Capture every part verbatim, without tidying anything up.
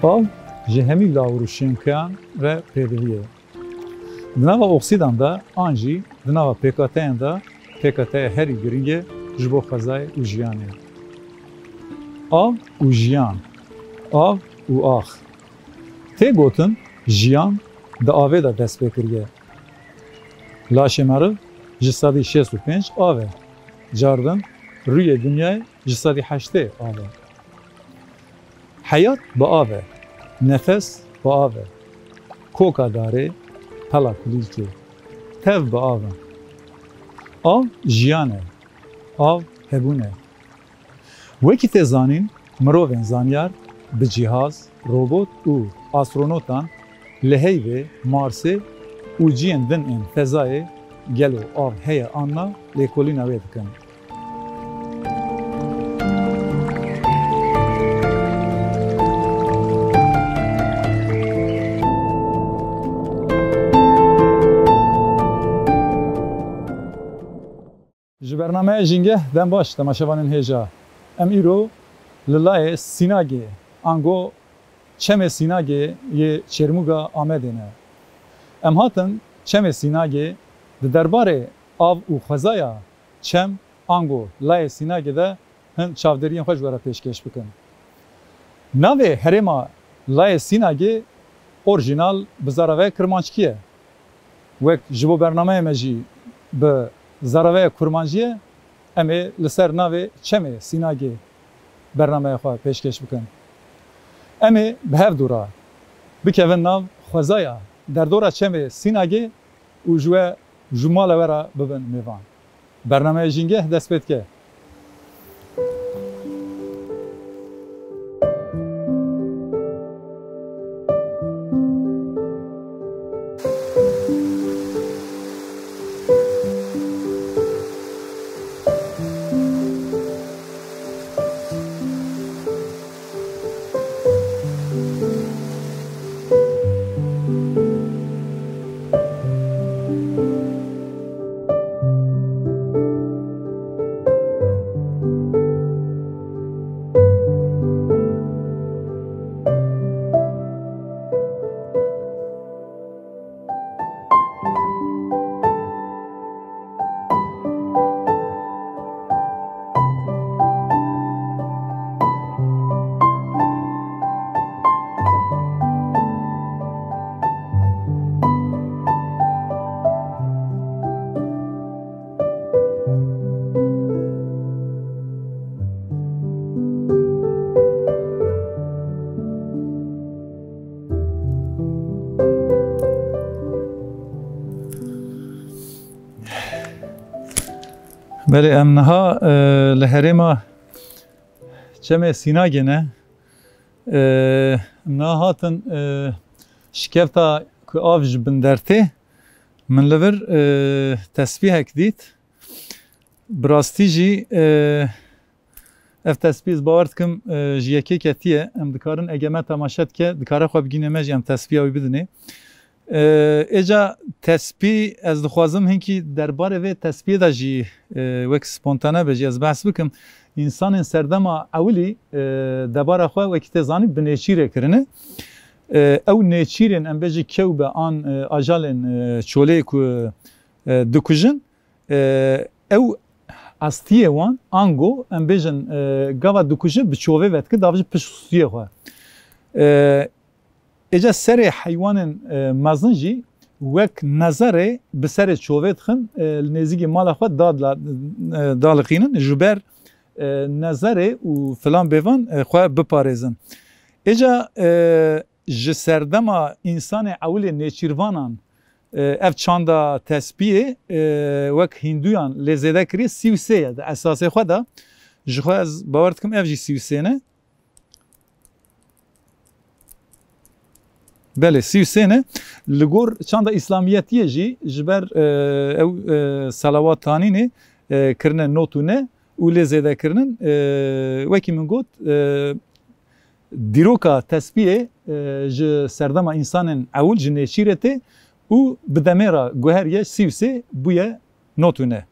Av ji hemî law û rûşenkiyan re pêdivî ye. Di nava oksîdan de an jî di nava pêkateyan de pêkateya herî giring e ji bo xwezayê û jiyanê. Av û jiyan, av û ax. Tê gotin jiyan di avê de dest pê kiriye. Laşê meriv ji sedî şêst û pênc av e. Cardin rûyê dinyayê ji sedî heştê av e. Heyat bi av e. Nefes bi av e. Koka darê, pela kulîlkê. Tev bi av e. Av jiyan e. Av hebûn e. Wekî tê zanîn, mirovên zanyar bi cîhaz, robot û astronotan li heyvê, Marsê û ciyên din ên fezayê, gelo av heye an na, lêkolîna wê dikin. Ji bernameya Jîngeh dem baş, temaşevanên hêja. Em îro li layê Sînagê, ango Çemê Sînagê yê Çêrmûga Amedê ne. Em hatin Çemê Sînagê di derbarê av û xwezaya çem, ango layê Sînagê de hin çavdêriyên xwe ji we re pêşkêş bikin. Navê herêma Layê Sînagê orjînal bi zaravaya kirmanckî ye. Wek ji bo bernameyê me jî bi zaravaya kurmancî ye, em ê li ser navê Çemê Sînagê bernameya xwe pêşkêş bikin. Em ê bi hev dû re bikevin nav xwezaya derdora Çemê Sînagê û ji we, ji mala we re bibin mêvan. Bernameya Jîngeh dest pê dike. Belê, em niha, e, li herêma Çemê Sînagê ne. E, em niha hatin, e, şikefta ku av ji bin dertê, min li vir, e, tesbîhek dît. Bi rastî jî, e, ev tesbîh, ez bawer dikim, e, ji yekê ketiye. Em dikarin, ege me temaşe dike, dikare xwe bigîne me jî, em tesbîha wî bidinê. E, êca tesbîh, ez dixwazim hinkî derbarê vê tesbîhê de jî, e, wek spontane be jî ez behs bikim. Însanên serdema ewilî, e, debara xwe wekî tê zanîn bi nêçîrê kirine. E, ew nêçîrên, em bêjî kew be an, e, ajalên, e, çolê ku, e, dikujin, e, ew astiyê wan, ango, em bêjin, e, gava dikuje, bi çovê vedike, davêje pişt stûyê xwe. E, êca serê heywanên, e, mezin jî wek nezerê bi serê çovê dixin, e, li nêzîkî mala xwe dadla-, e, daliqînin, ji ber, e, nezerê û filan bêvan, e, xwe biparêzin. Êca, e, ji serdema însanê ewilê nêçîrvanan, e, ev çanda tespiyê, e, wek Hînduyan lê zêde kiriye, sî û sê ye di esasê xwe de. Ji xwe ez bawer dikim ev jî sî û sê ne. Belê, sî û sê ne. Li gor çanda Îslamiyetiyê jî ji ber, e, ew, e, selawat tanînê, e, kirine not û ne û lê zêde kirinin, e, wekî min got, e, dîroka tespiyê, e, ji serdema însanên ewil ji nêçîrê tê û bi demê re guheriye sî û sê bûye not û ne.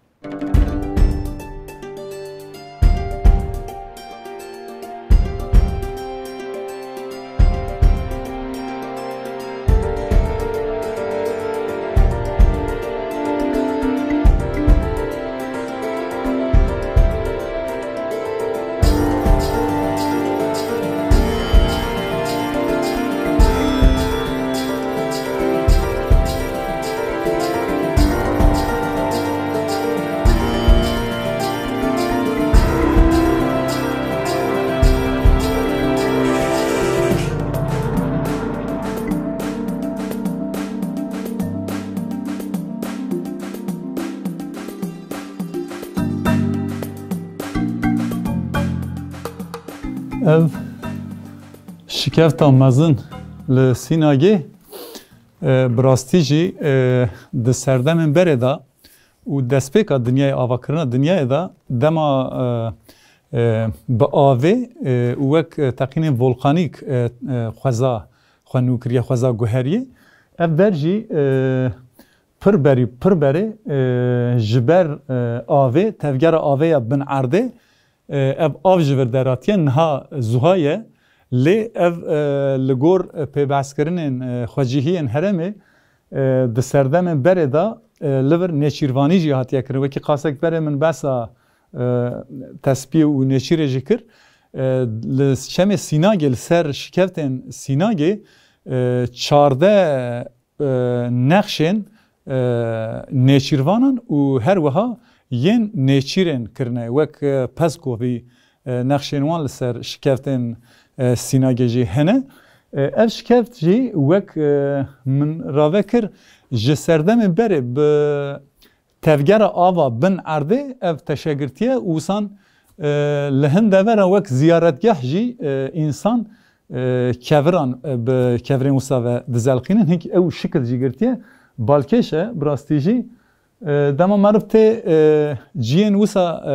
Ev şikefta mezin li Sînagê, e, bi rastî jî, e, di serdemên berê de û destpêka dinyayê, avakirina dinyayê de dema, e, e, bi avê, e, û wek, e, teqînên volkanîk, e, e, xweza xwe nû kiriye, xweza guheriyê. Ev der jî, e, pir berî, pir berê, e, ji ber, e, avê, tevgera avê ya bin erdê, e, ev av ji vir derhatiye, niha zuha ye. Lê ev, e, li gor, e, pêbehskirinên, e, xwecihiyên herêmê, e, di serdemên berê de, e, li vir nêçîrvanî jî hatiye kirin. Wekî qasek berê min behsa, e, tespiyê û nêçîrê jî kir. E, li çemê Sînagê, li ser şikeftên Sînagê, e, çardeh e, nexşên, e, nêçîrvanan û her wiha yên nêçîrên kirine, wek, e, peskovî, e, nexşên wan li ser şikeftên, e, Sînagê jî hene. E, ev şikeft jî wek, e, min rave kir, ji serdemê berê bi tevgera ava bin erdê ev teşe girtiye û wisan, e, li hin devera wek ziyaretgeh jî, e, însan, e, keviran, e, bi kevirên wisa ve dizelqînin. Hink ew şikil jî girtiye. Balkêş e, bi rastî jî. E, dema meriv tê, e, ciyên wisa, e,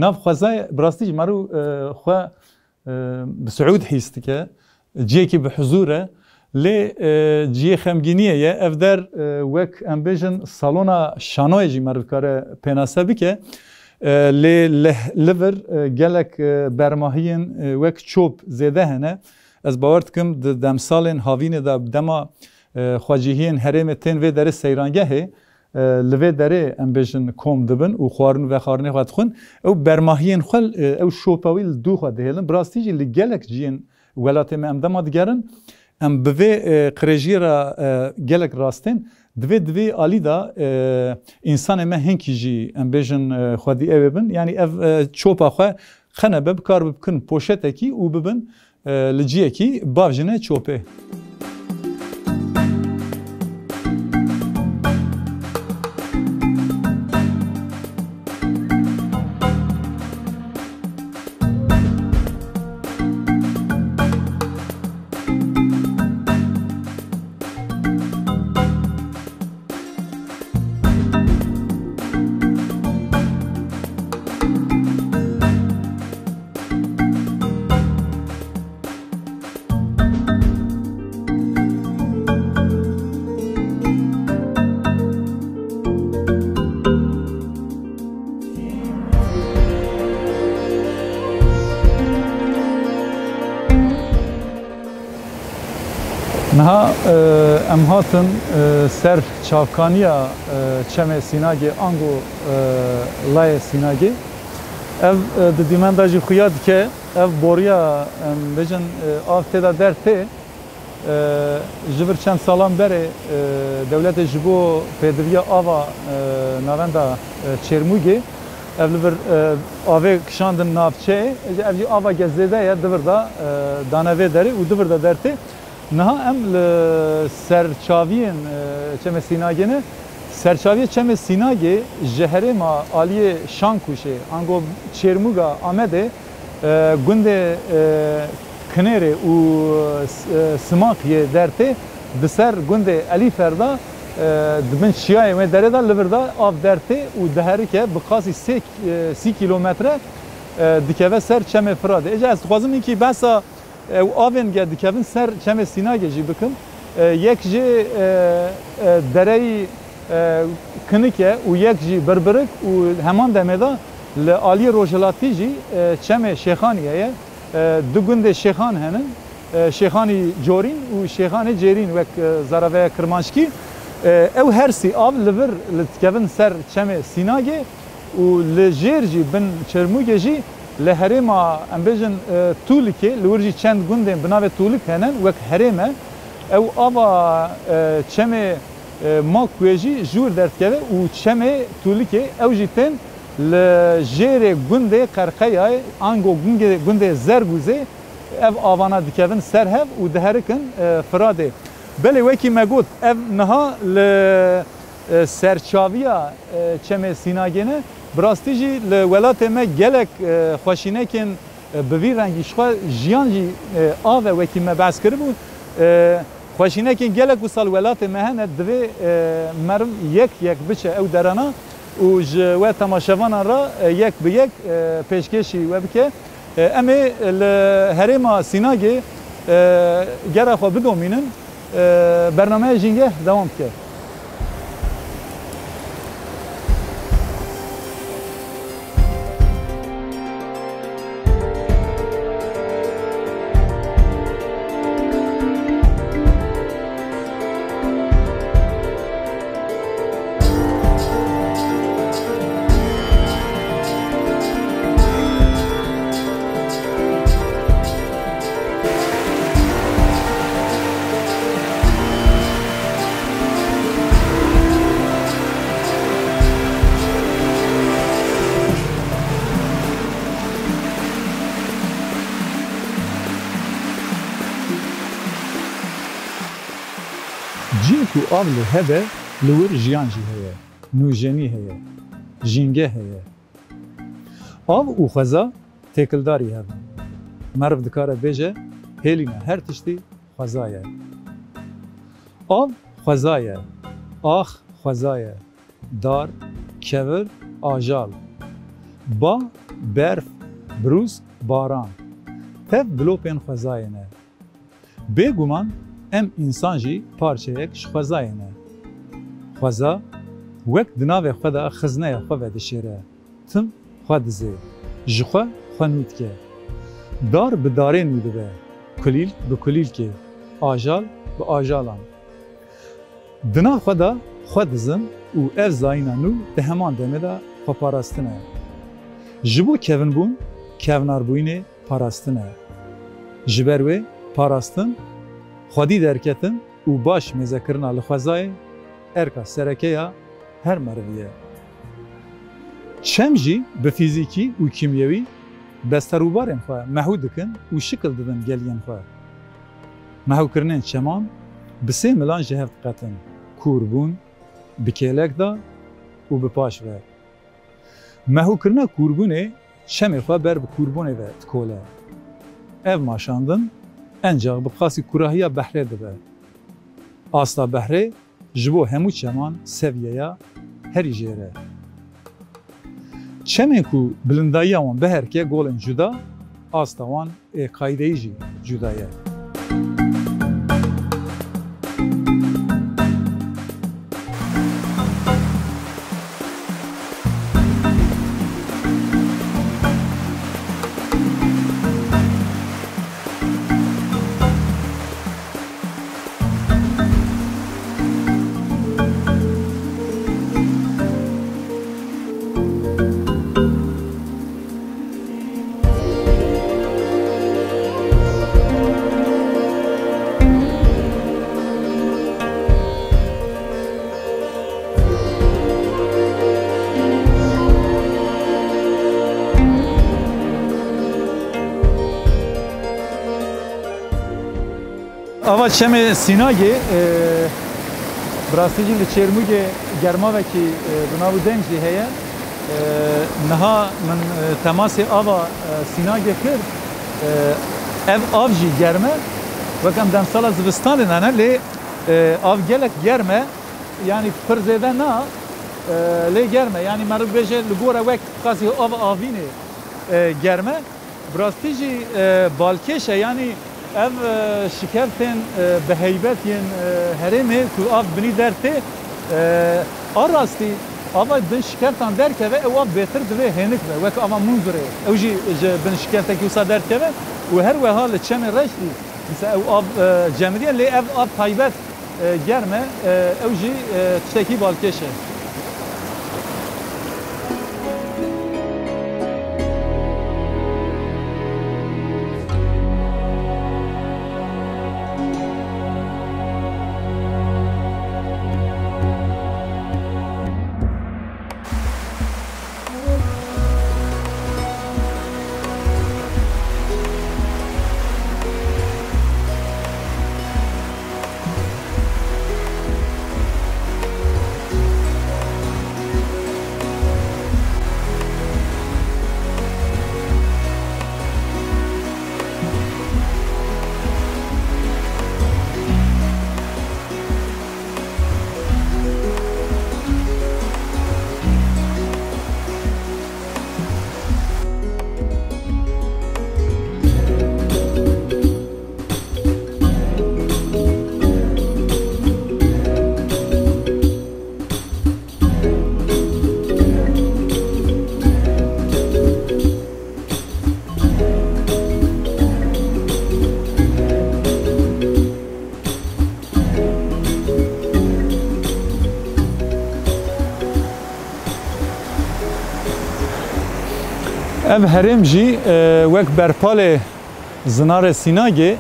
nav xwezayê, bi rastî jî meriv, e, xwe e, bi siûd hîs dike, cihekî bi huzûr e. Lê, e, cihê xemgîniyê ye. Ev der, e, wek em bêjin salona şanoyê jî meriv dikare pênase bike. E, lê li, li vir, e, gelek, e, bermahiyên, e, wek çop zêde hene. Ez bawer dikim di demsalên havînê de dema, e, xwecihiyên herêmê tên vê derê seyrangehê, e, li vê derê, em bêjin, kom dibin û xwarin û vexwarinê xwe dixwin. Ew bermahiyên xwe, e, ew şopa wî li dû xwe dihêlin. Bi rastî jî li gelek ciyên welatê me em dema digerin, em bi vê, e, qirêjiyê re, e, gelek rast tên. Di vê, di vê alî de, e, însanê me hinkî jî, em bêjin, e, xwedî ew ê bin. Yanî ev, e, çopa xwe xene be, bi kar bikin poşetekî û bibin, e, li ciyekî bavjine çopê. Niha, e, em hatin, e, ser çavkaniya, e, çemê Sînagê, ango, e, layê Sînagê. Ev, e, di dîmenda jî xuya dike, ev boriya, em bêjin, e, av tê de dertê. E, ji vir çend salan berê, e, dewletê ji bo pêdiviya ava, e, navenda, e, Çêrmûgê, ev li vir, e, avê kişandin navçeyê, ji ev jî ava ge zêde ye, di vir de, e, dane vê derê û di vir de dertê. Niha em li serçaviyên, e, Çemê Sînagê ne. Serçaviyê Çemê Sînagê ji herêma aliyê Şankuşê, ango Çêrmûga Amedê, e, gundê, e, Kinêrê û, e, Simaq yê dertê di ser gundê Elîfer de, e, di bin çiyayê wê derê de li vir de av dertê û diherike bi qasî sê, e, sî kîlometre, e, dikeve ser Çemê Firadê. Êca ez dixwazim hinkî behsa ew avên ge dikevin ser Çemê Sînagê jî bikim. E, yek jî, e, e, dereyî, e, Kinik e û yek jî Birbirik û heman demê de li aliyê rojhilatî jî, e, Çemê Şêxanî heye. E, du gundê Şêxan henin. E, Şêxanî Corîn û Şêxanê Cêrîn wek, e, zaraveya kirmanckî. E, ew her sî av li vir li dikevin ser Çemê Sînagê. Û li jêr jî bin Çermûgê jî li herêma, em bêjin, e, Tûlikê, li wir jî çend gundên bi navê Tûlik hene, wek herêm e. Ew ava, e, çemê, e, Makwê jî ji wir derdikeve û çemê Tûlikê ew jî tên li jêrê gundê Qerqeyayê, ango gundê, gundê Zergûzê ev avana dikevin ser hev û diherikin, e, Firadê. Belê wekî me got, ev niha li e, serçaviya, e, Çemê Sînagê ne. Bi rastî jî li welatê me gelek, e, xweşînekên, e, bi vî rengî ji xwe jiyan jî, e, av e, wekî me behs kiribû. E, xweşînekên gelek wisa li welatê me hene, divê, e, meriv yek yek biçe ew derana û ji we temaşevanan re, e, yek bi yek, e, pêşkêşî we bike. E, em ê li herêma Sînagê, e, gera xwe bidomînin. E, bernameya Jîngeh dewam dike. Cihê ku av li hev e, li wir jiyan jî heye, nûjenî heye, jîngeh heye. Av û xweza têkildarî hev in. Meriv dikare bêje, hêlîna her tiştî xweza ye. Av xweza ye, ax xweza ye, dar, kevir, ajal, ba, berf, birûz, baran. Tev bilopên xwezayê ne. Bêguman em însan jî parçeyek ji xwezayê ne. Xweza wek di navê xwe de xizneya xwe vedişêre. Tim xwe dizê, ji xwe xwe nû dike. Dar bi darê nû dibe, kulîlk bi kulîlkê, ajal bi ajalan. Di nav xwe de xwe dizin û ev zayîna nû di heman demê de xweparastin e. Ji bo kevinbûn, kevnarbûyînê parastin e. Ji ber wê parastin, xwedî derketin û baş mêzekirina li xwezayê erka sereke ya her merivî ye. Çem jî bi fîzîkî û kîmyewî besterûbarên xwe mehû dikin û şikil didin geliyên xwe. Mehûkirinên çeman bi sê milan ji hev diqetin: kûrbûn, bi kêlek de û bi paş ve. Mehûkirina kûrbûnê çemê xwe ber bi kûrbûnê ve dikole. Ev maşandin encax bi qasî kurahiya behrê dibe. Asta behrê ji bo hemû çeman seviyeya herî jêr e. Çemên ku bilindayiya wan biherike golên cuda, asta wan ê qaydeyî jî cuda ye. Ava Çemê Sînagê, e, bi rastî jî li Çêrmûgê germavekî, e, bi nav û deng jî heye. E, niha min, e, temasê ava, e, Sînagê kir. E, ev av jî germ e. Wek em demsala zivistanê de ne, lê, e, av gelek germ e. Yanî pir zêde na, e, lê germ e. Yanî meriv bêje li gora wek qasî ava avînê, e, germ e. Bi rastî jî, e, balkêş e, yanî ev, e, şikeftên, e, bi heybet yên, e, herêmê ku av binî dertê, e, a rastî ava din şikeftan derkeve, ew av bêtir divê hênik be, wek ava Munzurê. Ew jî ji bin şikeftekî wisa derkeve û her weha li Çemê Reştî, mesela ew av, e, cemidî ye, lê ev av taybet e, germ e, e, ew jî, e, tiştekî balkêş e. Ev herêm jî, e, wek berpalê Zinarê Sînagê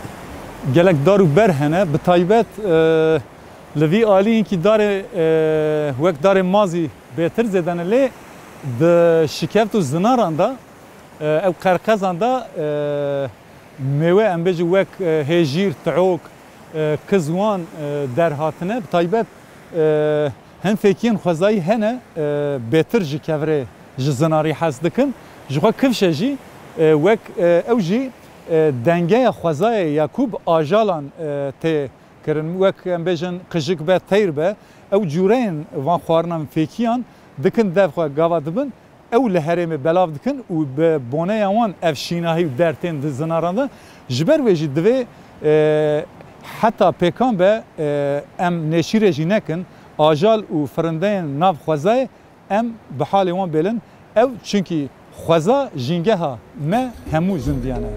gelek dar û ber hene. Bi taybet, e, li vî alî hinkî darê, e, wek darê mazî bêtir zêde ne, lê di şikeft û zinaran de, e, ew qerqezan de, e, mêwe, em bêjin wek, e, hêjîr, tiok, e, kizwan, e, derhatine. Bi taybet, e, hin fêkiyên xwezayî hene, e, bêtir ji kevirê, ji zinarî hez dikin. Ji xwe kifşe jî, e, wek, e, ew jî, e, dengeya xwezayê ya ku bi ajalan, e, tê kirin. Wek em bêjin qijik be, teyr be, ew cûreyên van xwarinan fêkiyan dikin dev xwe, gava dibin. Ew li herêmê belav dikin û bi boneya wan ev şînahî û dertên di zinaran de. Ji ber wê jî divê, e, heta pêkan be, e, em nêşîrê jî nekin, ajal û firindeyên nav xwezayê em bi halê wan bêlin. Ew çunkî xweza jîngeha me hemû zindiyan e.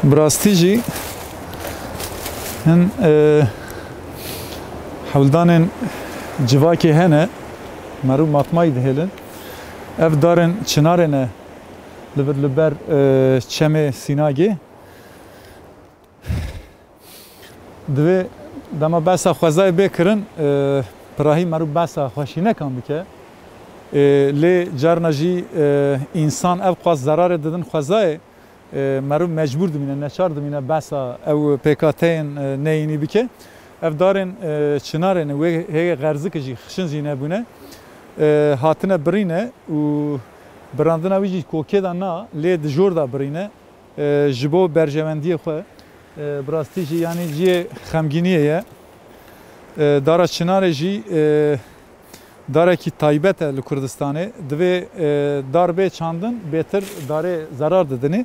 Bi rastî jî hin, e, hewldanên civakê hene, meriv matmayî dihêlin. Ev darên çinarê ne li vir, li ber, e, çemê Sînagê. Divê dema behsa xwezayê bê kirin, e, pirahî meriv behsa xweşînekan bike. E, lê carna jî, e, însan ev qas zerarê didin xwezayê, e, meriv mecbûr dimîne, neçar dimîne behsa ew pêkhateyên, e, neyînî bike. Ev darên, e, çinarê ne, wê hêyê xerzikê jî, xişin jî nebûne. E, hatine birîne û birandina wî jî kokê de na, lê di jor de birîne. E, ji bo berjewendiyê xwe, e, bi rastî jî, yanî cihê xemgîniyê ye. E, dara çinarê jî, e, darekî taybet e li Kurdistanê. Divê, e, dar bê çandin, bêtir darê zerar didinê.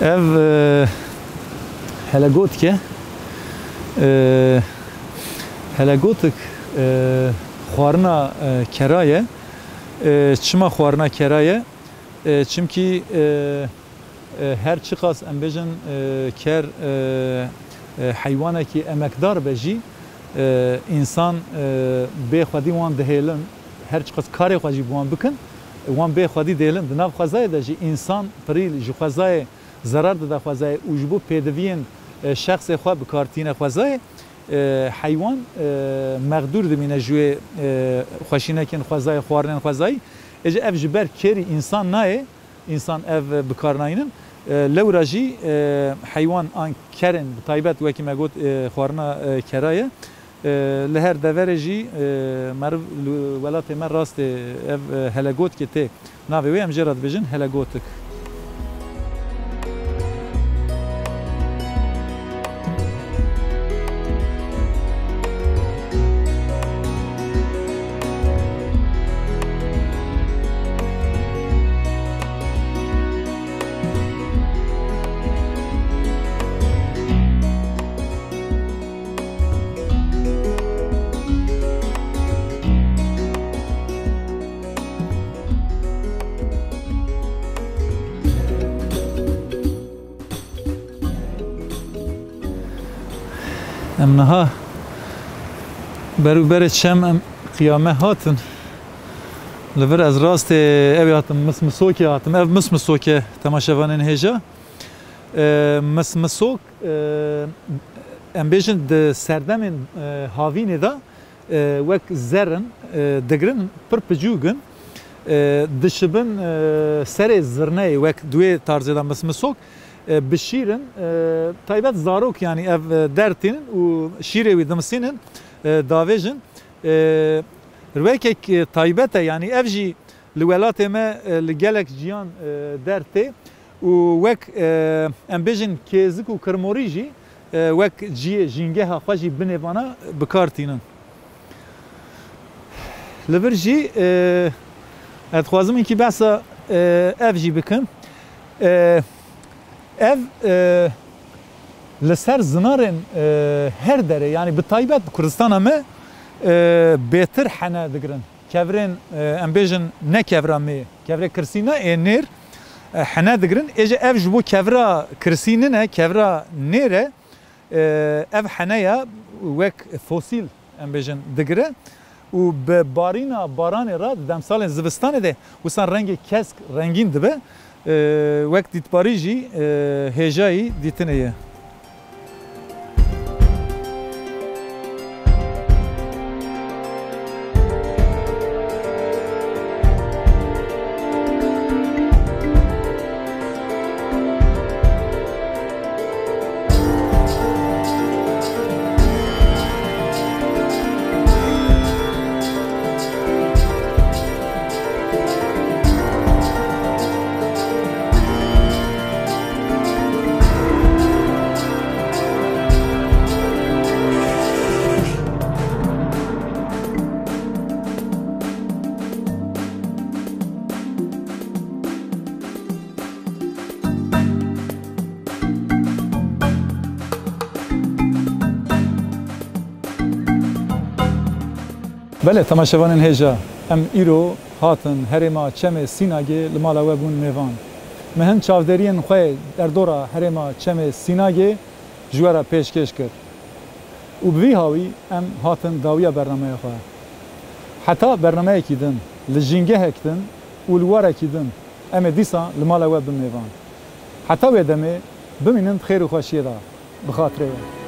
Ev, e, helegotik e. E, helegotik, e, xwarina, e, kera ye. E, çima xwarina kera ye? E, çimkî, e, e, her çiqas em bêjin, e, ker, e, e, heywanekî emekdar be jî, e, însan, e, bê xwedî wan dihêlin, her çiqas karê xwe jî bi wan bikin, wan bê xwedî dihêlin. Di nav xwezayê de jî însan pirî ji xwezayê zerar dide xwezayê û ji bo pêdiviyên, e, şexsê xwe bi kar tîne xwezayê, e, heywan, e, mexdûr dimîne ji wê, e, xweşînekên xwezayê, xwarinên xwezayî. Ê jî ev ji ber kêrî însan nayê, însan ev bi kar nayînin. E, lewra jî, e, heywan an kerên bi taybet wekî me got, e, xwarina, e, kera ye. E, li her deverê jî, e, meriv li welatê me rastê ev, e, helegotikê tê navê wê, em jê re dibêjin helegotik. Em niha berûberê çem em qiyame hatin. Li vir ez rastê ew ê hatim, mismisokê hatim. Ev mismisok e, temaşevanên hêja. E, mismisok, e, em bêjin di serdemên, e, havînê de, e, wek zer in, e, digirin, pir picûk in, e, dişibin, e, serê zirneyê, wek di wê tarzê de mismisok, e, bi şîr in, e, taybet zarok, yanî ev, e, dertînin û şîrê wî dimisînin, e, davêjin. E, rwekek, e, taybet e, yanî ev jî li welatê me, e, li gelek ciyan, e, dertê û wek, e, em bêjin kêzik û kirmorî jî, e, wek cihê jîngeha xwe jî binê vana bi kar tînin. Li vir jî, e, ez dixwazim hinkî behsa, e, ev jî bikim. E, ev, e, li ser zinarên, e, her derê, yanî bi taybet bi Kurdistana me, e, bêtir hene digirin. Kevirên, e, em bêjin ne kevira mê, kevirê kirsî ne, ê nêr, e, hene digirin. Ê jî ev ji bo kevira kirsî nine, kevira nêr e. E, ev heneya wek fosîl, em bêjin, digire û bi barîna baranê re di demsalên zivistanê de wisa rengê kesk rengîn dibe. E, wek dîtbarî jî, e, hêjayî dîtinê ye. Belê, temaşevanên hêja, em îro hatin herêma Çemê Sînagê, li mala we bûn mêvan. Me hin çavdêriyên xwe derdora herêma Çemê Sînagê ji we re pêşkêş kir û bi vî hawî em hatin dawiya bernameya xwe. Heta bernameyekî din, li jîngehek din û li warekî din em ê dîsa li mala we bin mêvan. Heta wê demê bimînin di xêr û xweşiyê de. Bi xatirê we.